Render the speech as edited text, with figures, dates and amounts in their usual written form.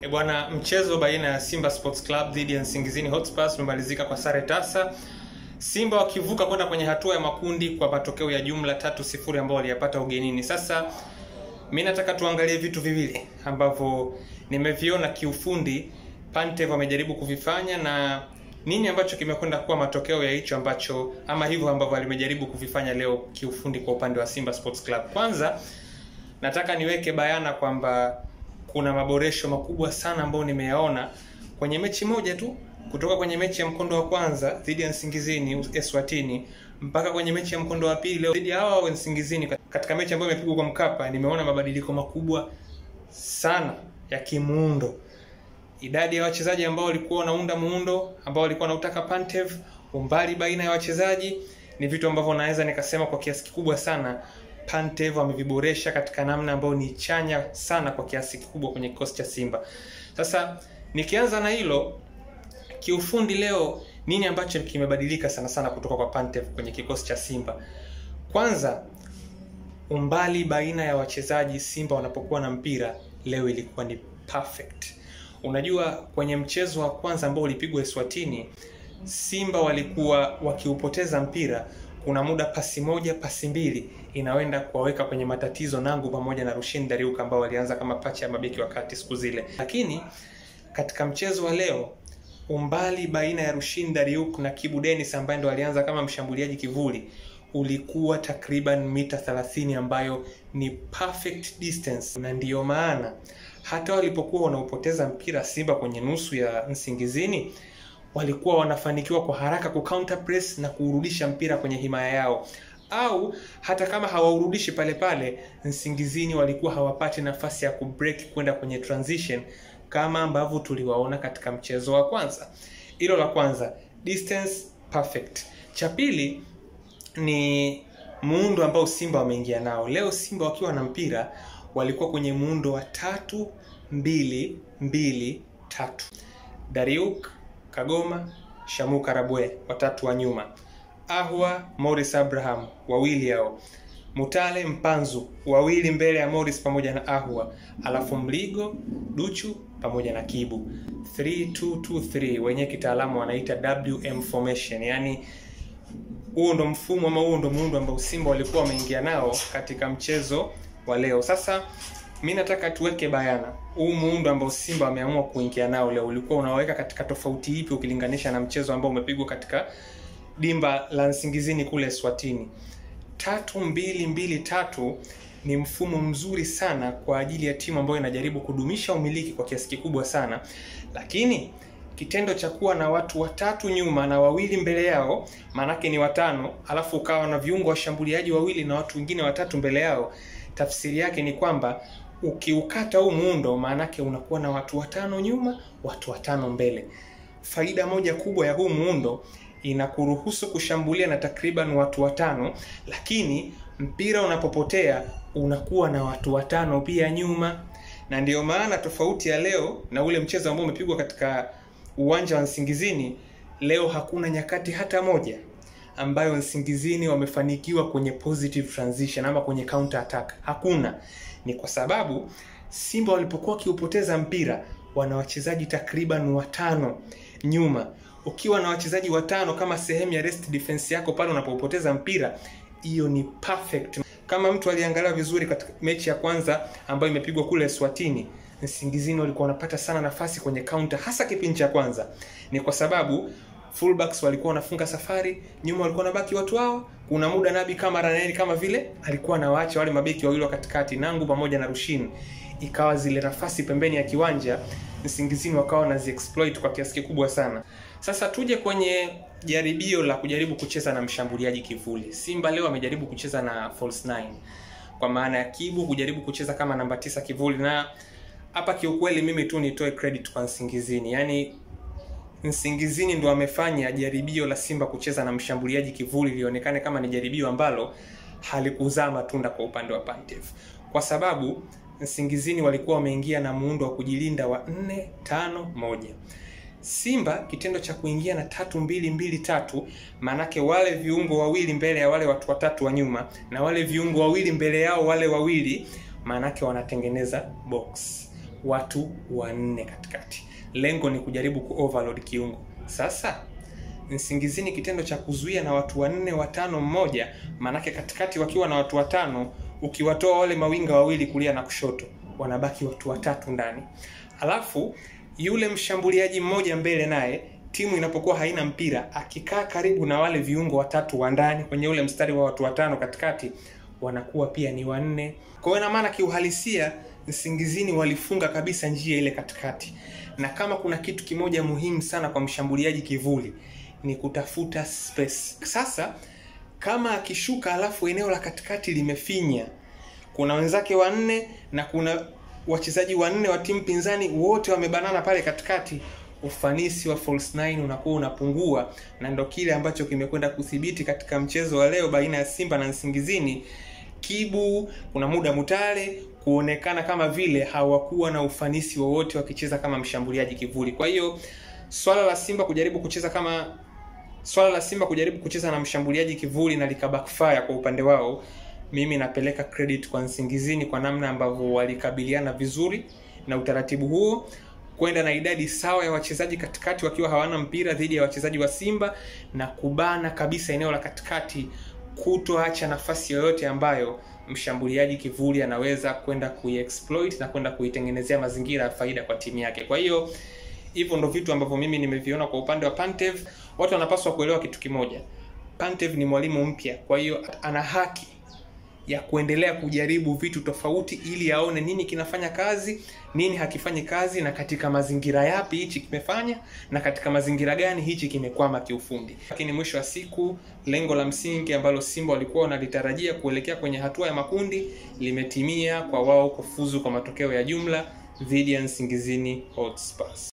Bwana, mchezo baina ya Simba Sports Club dhidi ya Nsingizini Hotspurs umemalizika kwa sare tasa. Simba wakivuka kwenda kwenye hatua ya makundi kwa matokeo ya jumla 3-0 ambao waliyapata ugenini. Sasa mimi nataka tuangalie vitu viwili ambavyo nimeviona kiufundi Pantev amejaribu kuvifanya na nini ambacho kimekwenda kuwa matokeo ya hicho ambacho ama hivyo ambavyo alimejaribu kuvifanya leo kiufundi kwa upande wa Simba Sports Club. Kwanza nataka niweke bayana kwamba kuna maboresho makubwa sana ambayo nimeyaona kwenye mechi moja tu, kutoka kwenye mechi ya mkondo wa kwanza dhidi ya Nsingizini Eswatini mpaka kwenye mechi ya mkondo wa pili leo dhidi ya hawa Nsingizini. Katika mechi ambayo imepigwa kwa Mkapa nimeona mabadiliko makubwa sana ya kimuundo. Idadi ya wachezaji ambao walikuwa wanaunda muundo ambao walikuwa wanautaka Pantev, umbali baina ya wachezaji, ni vitu ambavyo naweza nikasema kwa kiasi kikubwa sana Pantev ameviboresha katika namna ambayo ni chanya sana kwa kiasi kikubwa kwenye kikosi cha Simba. Sasa nikianza na hilo kiufundi leo, nini ambacho kimebadilika sana sana kutoka kwa Pantev kwenye kikosi cha Simba? Kwanza, umbali baina ya wachezaji Simba wanapokuwa na mpira leo ilikuwa ni perfect. Unajua, kwenye mchezo wa kwanza ambao ulipigwa Eswatini, Simba walikuwa wakiupoteza mpira, kuna muda pasi moja pasi mbili inawenda kuwaweka kwenye matatizo Nangu pamoja na Rushin Dariuka ambao walianza kama pacha ya mabeki wakati siku zile. Lakini katika mchezo wa leo umbali baina ya Rushin Dariuk na Kibu Dennis ambaye ndo alianza kama mshambuliaji kivuli ulikuwa takriban mita 30, ambayo ni perfect distance, na ndiyo maana hata walipokuwa wanaupoteza mpira Simba kwenye nusu ya Nsingizini walikuwa wanafanikiwa kwa haraka ku counter press na kuurudisha mpira kwenye himaya yao, au hata kama hawaurudishi pale pale Nsingizini walikuwa hawapati nafasi ya kubreak kwenda kwenye transition kama ambavyo tuliwaona katika mchezo wa kwanza. Hilo la kwanza, distance perfect. Cha pili ni muundo ambao Simba wameingia nao leo. Simba wakiwa na mpira walikuwa kwenye muundo wa 3-2-2-3. Dariuk, Kagoma, Shamu Karabwe watatu wa nyuma, Ahwa, Morris Abraham wawili hao, Mutale, Mpanzu wawili mbele ya Morris pamoja na Ahwa, alafu Mligo, Duchu pamoja na Kibu. 3-2-2-3 wenye kitaalamu wanaita WM formation. Yani huo ndo mfumo ama huo ndo muundo ambao Simba walikuwa wameingia nao katika mchezo wa leo. Sasa mimi nataka tuweke bayana huu muundo ambao Simba wameamua kuingia nao leo ulikuwa unaweka katika tofauti ipi ukilinganisha na mchezo ambao umepigwa katika dimba la Nsingizini kule Eswatini. 3-2-2-3 ni mfumo mzuri sana kwa ajili ya timu ambayo inajaribu kudumisha umiliki kwa kiasi kikubwa sana, lakini kitendo cha kuwa na watu watatu nyuma na wawili mbele yao, maanake ni watano, alafu ukawa na viungo washambuliaji wawili na watu wengine watatu mbele yao, tafsiri yake ni kwamba ukiukata huu muundo maanake unakuwa na watu watano nyuma, watu watano mbele. Faida moja kubwa ya huu muundo, inakuruhusu kushambulia na takriban watu watano, lakini mpira unapopotea unakuwa na watu watano pia nyuma. Na ndiyo maana tofauti ya leo na ule mchezo ambao umepigwa katika uwanja wa Nsingizini, leo hakuna nyakati hata moja ambayo Nsingizini wamefanikiwa kwenye positive transition ama kwenye counter attack. Hakuna. Ni kwa sababu Simba walipokuwa wakiupoteza mpira wana wachezaji takriban watano nyuma. Ukiwa na wachezaji watano kama sehemu ya rest defense yako pale unapopoteza mpira, hiyo ni perfect. Kama mtu aliangalia vizuri katika mechi ya kwanza ambayo imepigwa kule Eswatini, Nsingizini walikuwa wanapata sana nafasi kwenye counter, hasa kipindi cha kwanza. Ni kwa sababu fullbacks walikuwa wanafunga safari, nyuma walikuwa wanabaki watu wao. Kuna muda Nabi kama Raneni kama vile alikuwa anawaacha wale mabeki wawili wa katikati, Nangu pamoja na Rushin. Ikawa zile nafasi pembeni ya kiwanja Nsingizini wakawa wanazi exploit kwa kiasi kikubwa sana. Sasa tuje kwenye jaribio la kujaribu kucheza na mshambuliaji kivuli. Simba leo amejaribu kucheza na false 9, kwa maana ya Kibu kujaribu kucheza kama namba 9 kivuli, na hapa kiukweli mimi tu nitoe credit kwa Nsingizini. Yani Nsingizini ndo amefanya jaribio la Simba kucheza na mshambuliaji kivuli lionekane kama ni jaribio ambalo halikuzaa matunda kwa upande wa Pantev, kwa sababu Nsingizini walikuwa wameingia na muundo wa kujilinda wa 4-5-1. Simba kitendo cha kuingia na 3-2-2-3, manake wale viungo wawili mbele ya wale watu watatu wa nyuma na wale viungo wawili mbele yao wale wawili, manake wanatengeneza box. watu 4 katikati. Lengo ni kujaribu ku-overload kiungo. Sasa Nsingizini kitendo cha kuzuia na watu 4, 5, 1, manake katikati wakiwa na watu 5, ukiwatoa wale mawinga wawili kulia na kushoto, wanabaki watu 3 ndani. Alafu yule mshambuliaji mmoja mbele naye, timu inapokuwa haina mpira, akikaa karibu na wale viungo 3 wa ndani kwenye ule mstari wa watu 5 katikati, wanakuwa pia ni 4. Kwa hiyo ina maana kiuhalisia Nsingizini walifunga kabisa njia ile katikati. Na kama kuna kitu kimoja muhimu sana kwa mshambuliaji kivuli ni kutafuta space. Sasa kama akishuka alafu eneo la katikati limefinya, kuna wenzake 4 na kuna wachezaji 4 wa timu pinzani wote wamebanana pale katikati, ufanisi wa false 9 unakuwa unapungua, na ndo kile ambacho kimekwenda kudhibiti katika mchezo wa leo baina ya Simba na Nsingizini. Kibu, kuna muda Mutale kuonekana kama vile hawakuwa na ufanisi wowote wakicheza kama mshambuliaji kivuli. Kwa hiyo swala la Simba kujaribu kucheza na mshambuliaji kivuli na likabackfire kwa upande wao, mimi napeleka credit kwa Nsingizini kwa namna ambavyo walikabiliana vizuri na utaratibu huo, kwenda na idadi sawa ya wachezaji katikati wakiwa hawana mpira dhidi ya wachezaji wa Simba, na kubana kabisa eneo la katikati, kutoacha nafasi yoyote ambayo mshambuliaji kivuli anaweza kwenda kuiexploit na kwenda kuitengenezea mazingira ya faida kwa timu yake. Kwa hiyo hivyo ndo vitu ambavyo mimi nimeviona kwa upande wa Pantev. Watu wanapaswa kuelewa kitu kimoja. Pantev ni mwalimu mpya, kwa hiyo ana haki ya kuendelea kujaribu vitu tofauti ili aone nini kinafanya kazi, nini hakifanyi kazi, na katika mazingira yapi hichi kimefanya na katika mazingira gani hichi kimekwama kiufundi. Lakini mwisho wa siku lengo la msingi ambalo Simba walikuwa wanalitarajia kuelekea kwenye hatua ya makundi limetimia kwa wao kufuzu kwa matokeo ya jumla dhidi ya Nsingizini Hotspurs.